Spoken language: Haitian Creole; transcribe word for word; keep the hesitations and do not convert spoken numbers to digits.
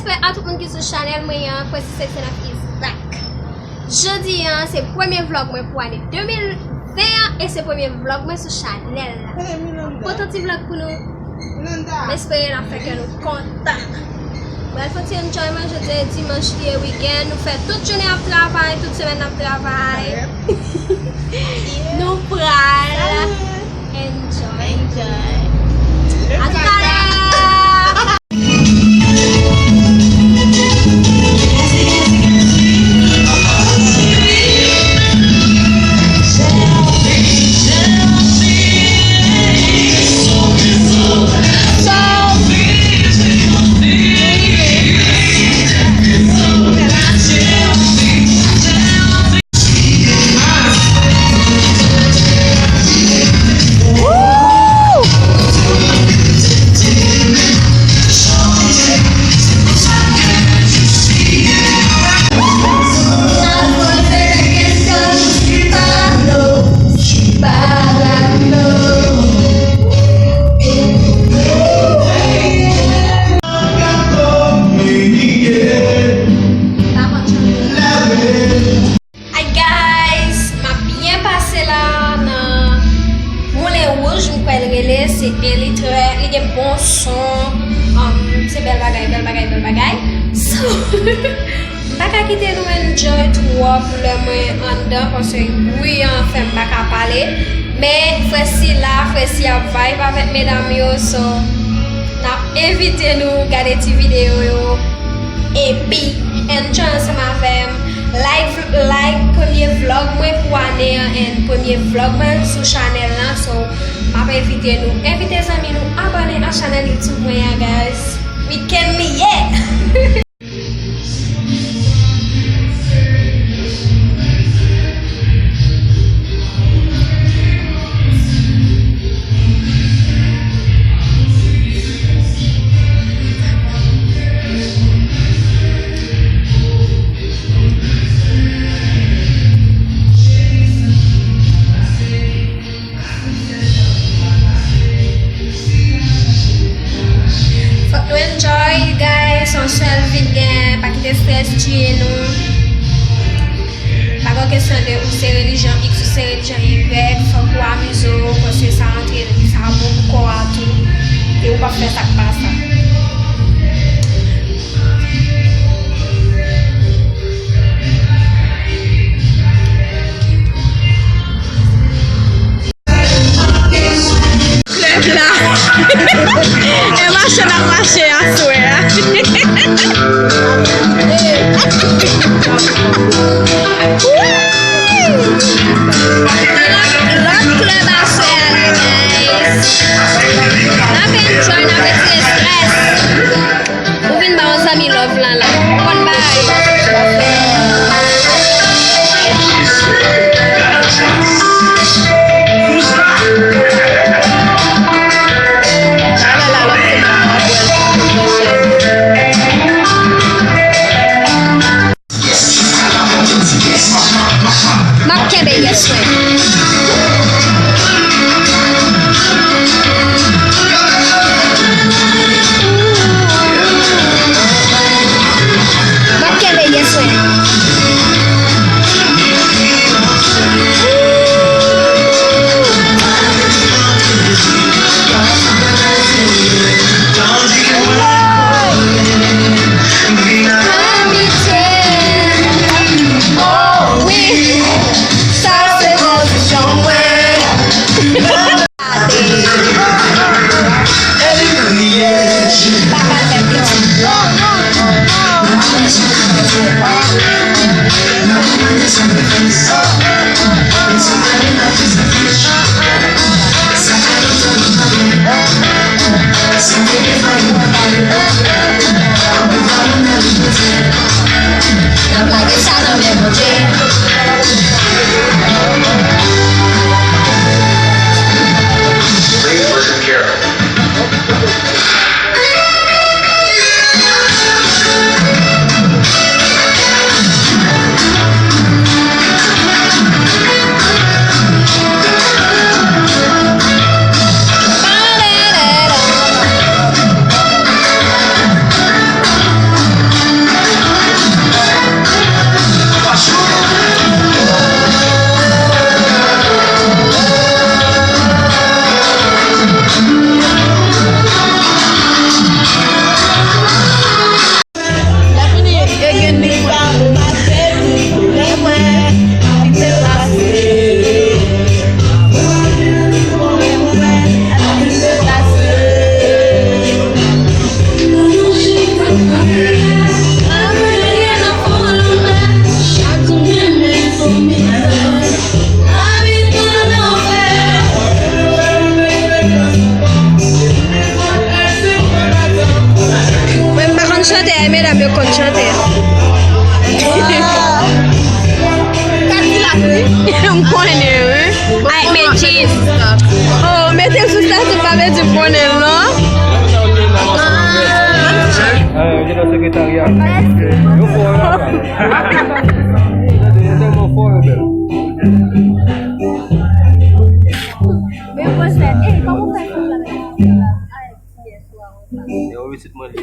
Respè a tout moun ki sou chanèl mwen an, Prensès Sexy Nèf is back. Jodi an, se premye vlog mwen pou ane de mil ven an e se premye vlog mwen sou chanèl la. Pote ti vlog pou nou. M espere n ap fè kè nou kontan. Pral fè ti enjoyman, jodi a dimanch li ye, weekend. Nou fè tout jounen ap travay, tout semèn ap travay. Nou pral enjoy. Enjoy. A toutalè. Hi guys, m ap byen pase la nan Moulin Rouge, m kwè l rele, se, e li trè, li gen bon son, um, se bèl bagay, bèl bagay, bèl bagay. So, m pa ka kite nou enjoy twòp lè mwen anndan, paske bri an fè m pa ka pale. Men frè Sila, frè Si ap vibe avèk medam yo, so, n ap envite nou gade ti videyo yo, epi enjoy ansanm avè m. Like, like premye vlog mwen pou ane an, and premye vlog mwen sou chanèl lan. So, m ap envite nou, envite zanmi nou abòne a chanèl YouTube mwen an, guys. Weekend li ye! Fòk nou enjoy, guys. Se yon sèl vi n gen. Pa kite strès tiye nou. Pa gen kesyon de ou se relijyon X, ou se relijyon Y. Fòk ou amize w, paske sa antre, sa bon pou kò a tou. E ou p ap fè sa k pa sa. Klèb la. E mache n ap mache aswè a. Wi! Lòt, lòt klèb aswè a la, guys. N ap enjoy, n ap retire strès. Ou vin ba yon zanmi love lan la. Konn bay. M ap kenbe yes mwen. M ap kenbe yes mwen. Wi, sa se pozisyon mwen. Medam yo konn chante. M konnen, wi. Ay, men jeans. Oh, mete m sou statut pa vle di m konnen l, non. Yo fò la. Yo tèlman fò, yo bèl. Men mwen fè, ey, kòman w fè fè travay la? Ay, yè swa. Yo, wisit mwen li.